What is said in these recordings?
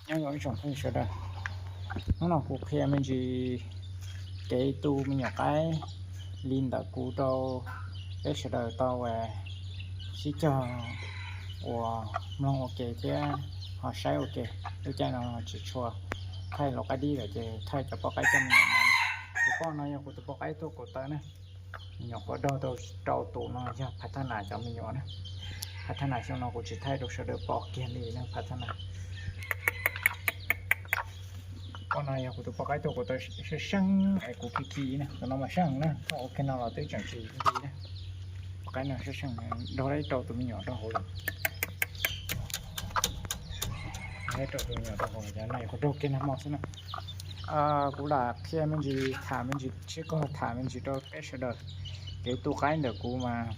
Nyob zoo ib tsoom phooj ywg sawv daws, hnub no kuv qhia me ntsis kev tu me nyuam qaib li ntawm kuv rau peb sawv daws tau sib cog ua mloog ua ke thiab ho saib ua ke. Lub caij no tsis tshua thaij lau qaib dib lawm ces thaij cov poj qaib coj me nyuam no. Tus poj no yog kuv tus poj qaib tuaj kuv taw na. Me nyuam qhuav dog tau rau tus no yog phav thaj nas cov me nyuam na. Phav thaj nas xyoo no kuv tsis thaij rau sawv daws pom kiag li na phav thaj nas. Poj no yog kuv tus poj qaib tuaj kuv taw seej seej es kuv khi khi na, tus no mas seej na, thauj ua kiag no los twb tseem tsis nti na. Poj qaib no seej seej, dog rau tus me nyuam rau hauv lawm. Rau tus me nyuam rau hauv lawm, cov no yog kuv raug kiag nag hmo xwb na. Kuv lam qhia me ntsis, tham me ntsis, sib koom tham me ntsis rau peb sawv daws. Kev tu qaib ntawm kuv mas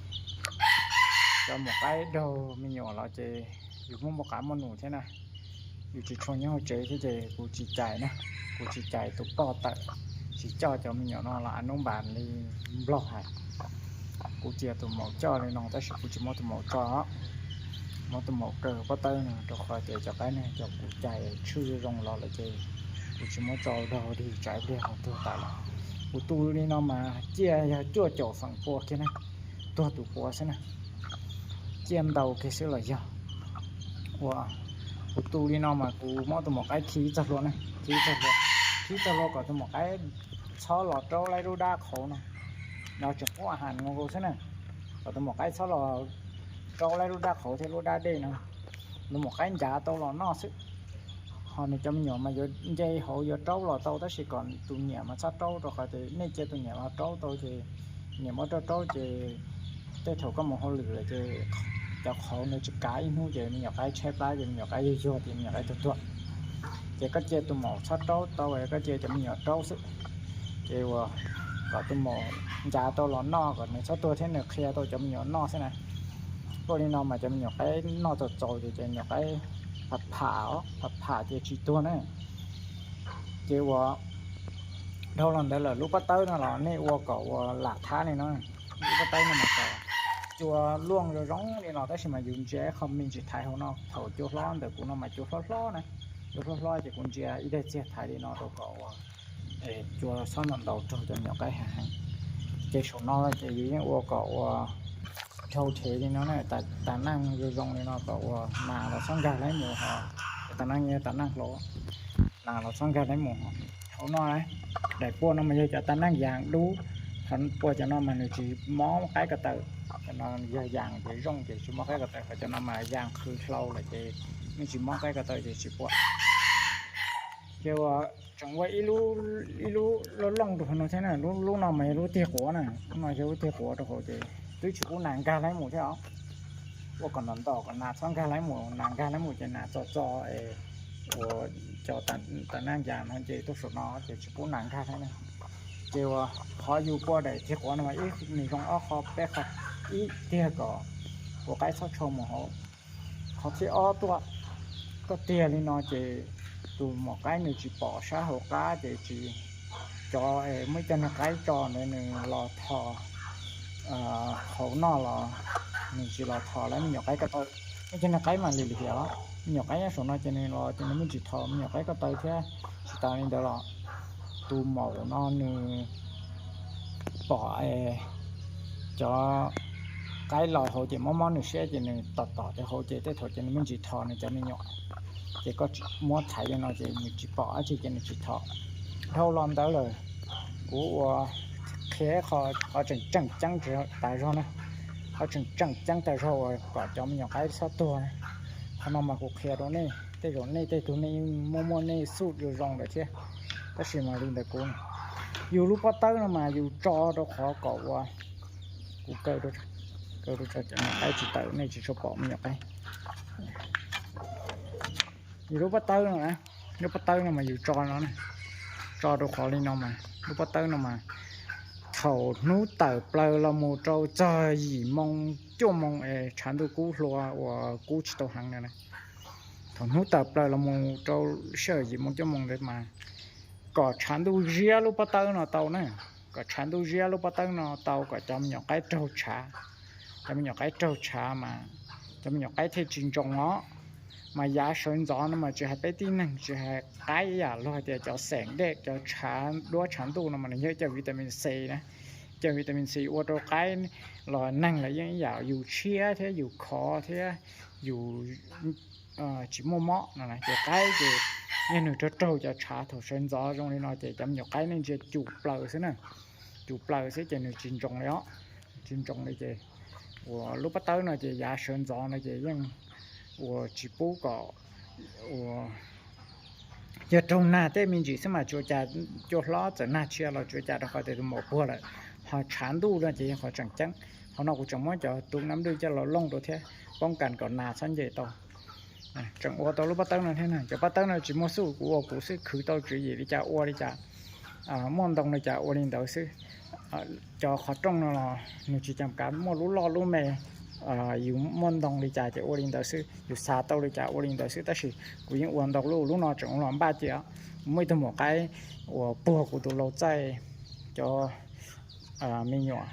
cov maum qaib raug me nyuam los ces yus muaj muaj qav muaj num thiab na. Yus tsis tshua nyob hauv tsev thiab ces kuv tsis cais na, kuv tsis cais tus poj tawm, tsis coj cov me nyuam no los a nub npas li Nplog hais. Kuv cia tus maum coj li no tab sis kuv tsis muab tus maum tso, muab tus maum kaw pob tawb no rau qhov tias cov qaib no cov kuv cais tshwj zoo los lawm ces kuv tsis muab tso dog dig tsaiv pliag ho tuag tas lawm. Kuv tu li no mas ciaj yog cuaj caum feem pua kiag na, tuag tus puav xwb na, ciaj ntau kiag xwb los yog. Ua, kuv tu li no mas kuv muab tus maum qaib khi txog hlua na, khi txog hlua, khi txog hlua kom tus maum qaib txhob los raub laib lub dab qhauv no. No tseem pub a has nkaus xwb na, kom tus maum qaib txhob los raub laib lub dab qhauv thiab lub dab dej no. Tus maum qaib ncav tau los noj xwb. Ho nws cov me nyuam mas yuav nce hauv yuav raub los tau tab sis kom tus niam mas txhob raub rau qhov tias nej cia tus niam los raub tau ces niam muab raub raub ces tej thaum koj mus hauj lwm lawm ces cov qhauv nws tsis kav ib hnub ces me nyuam qaib tshaib plab ces me nyuam qaib yuag yuag ces me nyuam qaib tuag tuag. Ces koj cia tus maum txhob raub tau, koj cia cov me nyuam raub xwb. Ces ua kom tus maum ncav tau los noj kom nws txhob tuag thiab nws qhia tau cov me nyuam noj xwb na. Tuaj li no mas cov me nyuam qaib noj txaus txaus ces cov me nyuam qaib pham pham, pham pham ces tsis tuag na. Ces ua dhau los ntawd lawm lub pob tawb no los nej ua kom ua lam thab li no. Lub pob tawb no mas kom cua luaj zoo zoo li no tab sis mas yus ntsia qho me ntsis thaiv hauv no thaum cua hlob ntawm kuv no mas cua hlob hlob na, cua hlob hlob ces kuv ntsia ib daim txiag thaiv li no rau kom ua cua txhob ntau ntau raug cov me nyuam qaib heev heev. Ces saum no ces yus yeej ua kom ua dhau thev li no na, tas neej zoo zoo li no kom ua nas los txhob nkag laib mus ho, tas neej yog tas neej hlau, nas los txhob nkag laib mus ho. Hauv no daim puag no mas yog cov tas neej yas dub, qhov puag cov no mas nws tsis mob qaib ko taw. Cov no yog yas ces zoo ces tsis mob qaib ko taw, qhov cov no mas yas qhwv hlau lawm ces nws tsis mob qaib ko taw ces tsis pom. Ces ua tseem ua ib lub, ib lub looj looj rau hauv no thiab na, lub no mas yog lub tiag quav na, lub no yog lub tiag quav rau hauv ces twb tsis pub nas nkag laib mus thiab os. Ua kom ntom ntom kom nas txhob nkag laib mus, nas nkag laib mus ces nas txo txo es ua cov tas neej yas no ces tuaj saum no ces tsis pub nas nkag laib na. Ces ua qhov yus pua daim tiag quav no mas ib nws zoo ob qho peb qho, ib tiag kom ua qaib txhob tshau mus hauv. Qhov thib ob tuaj, koj tiag li no ces tus maum qaib nws tsis pom sab hauv qab ces tsis, cov muaj ib co niag qaib tso ntawd nws los thos qhauv noj los nws tsis los thos lawv me nyuam qaib ko taw. Muaj ib co niag qaib mas lim lim hiam os, me nyuam qaib nyob saum no ces nws los ces nws muaj ntsis thos me nyuam qaib ko taw thiab. Tsis tas li ntawd los tus maum no nws pom cov qaib los hauv ces mob mob nws siab ces nws tom tom cov hauv ces tej thaum ces nws muaj ntsis thos nws cov me nyuam. Ces koj muab thaiv li no ces nws tsis pom dab tsi ces nws tsis thos. Dhau los ntawd lawm, kuv ua qhia qhov tseem tseem ceeb tas zog na, qhov tseem tseem ceeb tas zog uas kom cov me nyuam qaib txhob tuag na. Qhov no mas kuv qhia rau nej, tej zaum nej tej tug nej muaj muaj nej xuj zoo zoo lawm thiab, tab sis mas li ntawd kuv, yus lub pob tawb no mas yus tso rau qhov kom ua, kuv kaw rau, kaw rau cov me nyuam qaib tsis tawm nej tsis tshua pom me nyuam qaib. Yus lub pob tawb no, lub pob tawb no mas yus tso no, tso rau qhov li no mas lub pob tawb no mas thaum hnub tawm plaws los mus rau txog yim moo cuaj moo es tshav ntuj kub hlo uas kub tsis tau heev na. Thaum hnub tawm plaws los mus rau sij hawm yim moo cuaj moo ntawd mas kom tshav ntuj ziab lub pob tawb no tau na, kom tshav ntuj ziab lub pob tawb no tau kom cov me nyuam qaib raug tshav. Cov me nyuam qaib raug tshav mas cov me nyuam qaib thiaj tsis ntsoos os. Mas yav sawv ntxov no mas tsis hais peb tib neeg, tsis hais qaib ib yam, luag hais tias cov xeem dej, cov tshav duab tshav ntuj no mas nws yog cov vitamin C na. Cov vitamin C ua rau qaib los neeg los yeej ib yam, yus tshiab thiab yus khov thiab yus tsis muaj mob no ces qaib ces yog nws raug raug cov tshav thaum sawv ntxov zoo li no ces cov me nyuam qaib nej ntsia cum plaws xwb na, cum plaws xwb ces nws tsis ntsoos li os, tsis ntsoos li ces uas lub pob tawb no ces yav sawv ntxov no ces yeej uas tsis pub kom uas yog raug nag tej me ntsis xwb mas tsuas cas cua hlob txawm nag tshia los tsuas cas rau qhov tias tus maum puag lawm, ho tshav ntuj no ces yog qhov tseem ceeb. Qhov no kuv tseem muab cov tus nab dwj coj los looj rau thiab poob kas kom nas txhob nce tau. Tseem ua tau lub pob tawb no thiab na, cov pob tawb no tsis muaj xuj, kuv ua kuv xwb, khwv tau tswv yim li cas ua li cas, muaj ntoo li cas ua li ntawd xwb. Cov qhov rooj no los nws tsis cam kav muaj lub loj lub me, yus muaj ntoo li cas ces ua li ntawd xwb, yus xav tau li cas ua li ntawd xwb. Tab sis kuv yeej ua ntau lub, lub no tseem ua los npaj cia. Kuv muaj ib tug maum qaib uas puag kuv tus lau txaij cov me nyuam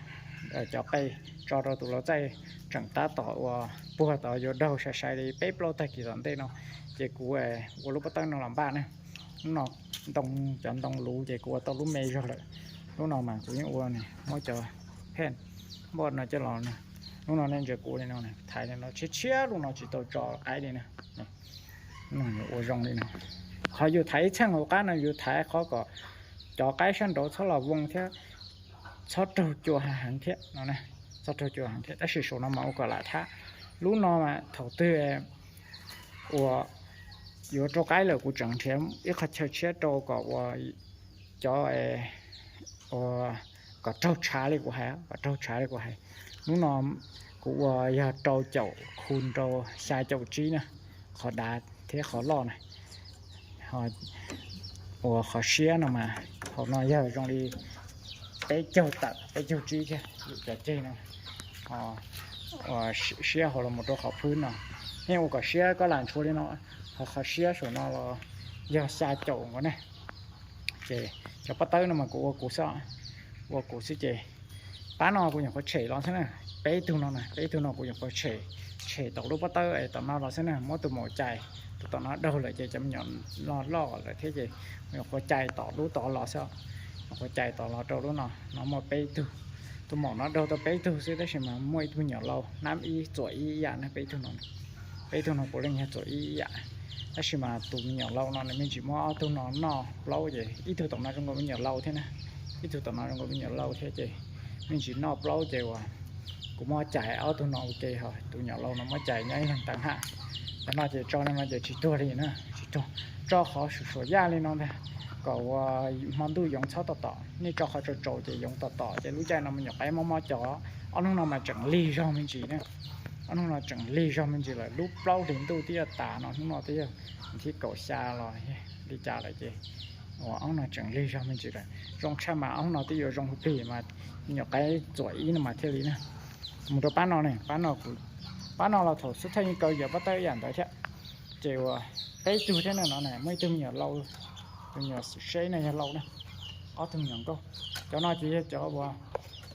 cov qe tso rau tus lau txaij, tseem tab tom uas puag tod yuav daug sai sai li peb plaub tag kis tom ntej no, ces kuv ua lub pob tawb no los npaj na. Lub no ntoo, cov ntoo luv ces kuv ua tau lub me zog lawm. Lub no mas kuv yeej ua muab cov phen npoj no coj los, lub no nej ntsia kuv li no thaiv li no tshiab tshiab, lub no tsis tau tso qaib li na. Ua zoo li no, qhov yus thaiv ib txheej hauv qab no yus thaiv qhov kom cov qaib sab nraud txhob los voo thiab txhob raug cua heev thiab no, txhob raug cua heev thiab. Tab sis saum no mas ua kom lam thab. Lub no mas thaum twg uas yuav rau qaib lawm kuv tseem nrhiav ib qhov chaw tshiab rau kom uas cov uas kom raug tshav li kuv hais, kom raug tshav li kuv hais. Lub no kuv ua yog rau caum khu rau xya caum tsib na, qhov dav thiab qhov loj na. Uas qhov siab no mas hauv no yog zoo li peb caug tawm peb caug tsib thiab, cov ceg no siab hauv los mus rau qhov phwb no. Yeej ua kom siab koj lam ntshua li no, ho qhov siab saum no los yog xya caum nkaus ne. Ces cov pob tawb no mas kuv ua kuv xwb, ua kuv xwb ces pab no kuv nyuam qhuav tshem los xwb na. Peb tug no na, peb tug no kuv nyuam qhuav tshem, tshem tom lub pob tawb es tom no los xwb na, muab tus maum cais, tus tom no daug lawm ces cov me nyuam no loj lawm thiab ces kuv nyuam qhuav cais tom lub tod los xwb. Nyuam qhuav cais tom los rau lub no, no muaj peb tug. Tus maum no daug tau peb tug xwb tab sis mas muaj ib tug me nyuam lau nab ib txuam ib ib yam ne, peb tug no, peb tug no puav leej yog txuam ib ib yam. Tab sis mas tus me nyuam lau no nws me ntsis muab ob tug no noj plaub ces ib tug tom no zoo nkaus me nyuam lau thiab na, ib tug tom no zoo nkaus me nyuam lau thiab ces me ntsis noj plaub ces uas kuv muab cais ob tug no ua ke, ho tus me nyuam lau no muab cais nyob ib leeg teev hab. Cov no ces tso li no ces tsis tuag li na, tsis tuag. Tso qhov suam suam yaj li no ntag, kom uas hmo ntuj yoov txhob tom tom. Nej tso qhov tsaus tsaus ces yoov tom tom ces lub caij no me nyuam qaib mob mob cos. Ob hnub no mas tseem lig zog me ntsis na, ob hnub no tseem lig zog me ntsis lawm, lub plaub hlis ntuj twb yuav tas no, hnub no twb yog thib kaum xya los li cas lawm ces uas ob hnub no tseem lig zog me ntsis lawm. Zoo tshaj mas ob hnub no twb yuav zoo plig mas me nyuam qaib txuam ib no mas thiaj li na. Mus rau pab no ne, pab no, pab no los thaum xub thawj yeej kaw yam pob tawb yam ntawd thiab. Ces uas peb tug thiab no na, muaj ib tug me nyuam lau, tus me nyuam seb no yog lau na, ob tug me nyuam nkauj. Cov no ces yog cov uas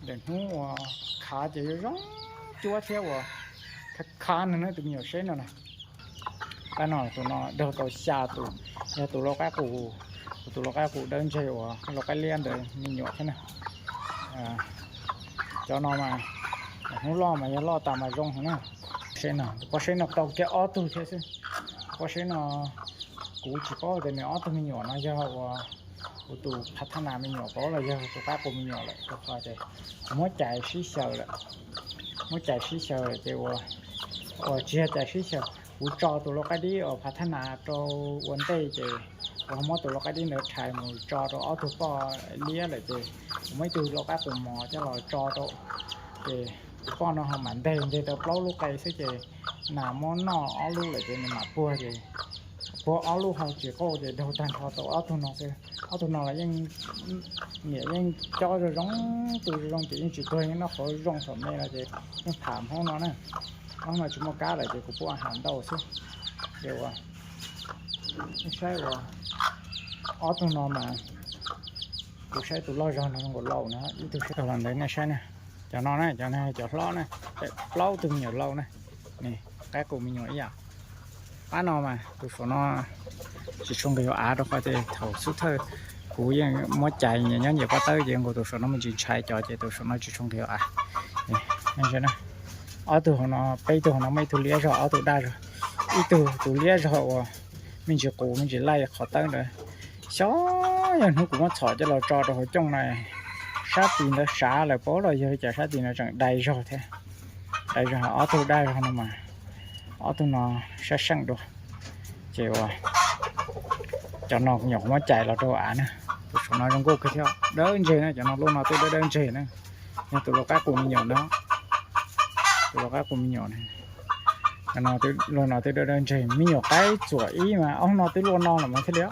ntawm hnub uas khav ces yuav zoo cuab thiab uas khav khav no na, tus me nyuam seb no na. Pab no tus no daug tau xya tus, yog tus lau qaib qus, tus lau qaib qus dawb ntseg uas lau qaib liab ntawd me nyuam thiab na. Cov no mas hnub loj mas yog loj tas mas zoo heev na. Seb no, tus pob seb no tau kiag ob tug thiab xwb. Pob seb no kuv tsis paub tias nws ob tug me nyuam no yog uas kuv tus phav thab nas me nyuam paub los yog tus qaib qus me nyuam lawm, rau qhov tias kuv muab cais sib xyaw lawm, muab cais sib xyaw lawm ces uas, uas tsis yog cais sib xyaw, kuv tso tus lau qaib dib uas phav thab nas rau ua ntej ces kuv ho muab tus lau qaib dib ntawd rhais mus tso rau ob tug poj liab lawm ces kuv muab ib tug lau qaib qus mos coj los tso rau, ces tus poj no ho mam nteg nteg tau plaub lub qe xwb ces nas muab noj ob lub lawm ces nws mam puag ces puag ob lub ho tsis quaj ces daug tag nrho tau ob tug no xwb. Ob tug no los yeej, niam yeej cob zoo zoo, tus zoo ces yeej tsis tuag, yeej noj qhauv zoo saum me los ces yeej tham hmoob no na. Ob no tsis muaj kab lawm ces kuv pub a has ntau xwb. Ces uas saib uas ob tug no mas kuv saib tus loj zog no zoo nkaus lau na, ib tug saib tau los ntawd nej saib na. Cov no na, cov no cov hlob na, plaub tug me nyuam lau na, qaib qus me nyuam ib yam. Pab no mas tus saum no tsis tshua nqis hauv av rau qhov tias thaum xub thawj kuv yeej muab cais nyias nyob nyias pob tawb ces nkaus tus saum no me ntsis ntshai cov ces tus saum no tsis tshua nqis hauv av. Ob tug hauv no, peb tug hauv no muaj ib tug liab zog ob tug daj zog. Ib tug tus liab zog uas me ntsis qus me ntsis laij qhov tawb ntawd. Xyov yog hnub kuv muab txhom coj los tso rau hauv cooj na, sab tis ntawd sav lawm paub los yog li cas sab tis no tseem dai zog thiab. Dai zog. Ob tug daj zog no mas ob tug no sab seem dua. Ces uas cov no kuv nyuam qhuav muab cais los rau av na. Tus saum no zoo nkauj kawg thiab, dawb ntseg na, cov no luaj no twb dawb dawb ntseg na. Yog tus lau qab qus me nyuam na, tus lau qab qus me nyuam na. Cov no luaj no twb dawb dawb ntseg, me nyuam qaib txuam ib mas ob no twb luaj no lawm mas thiaj li.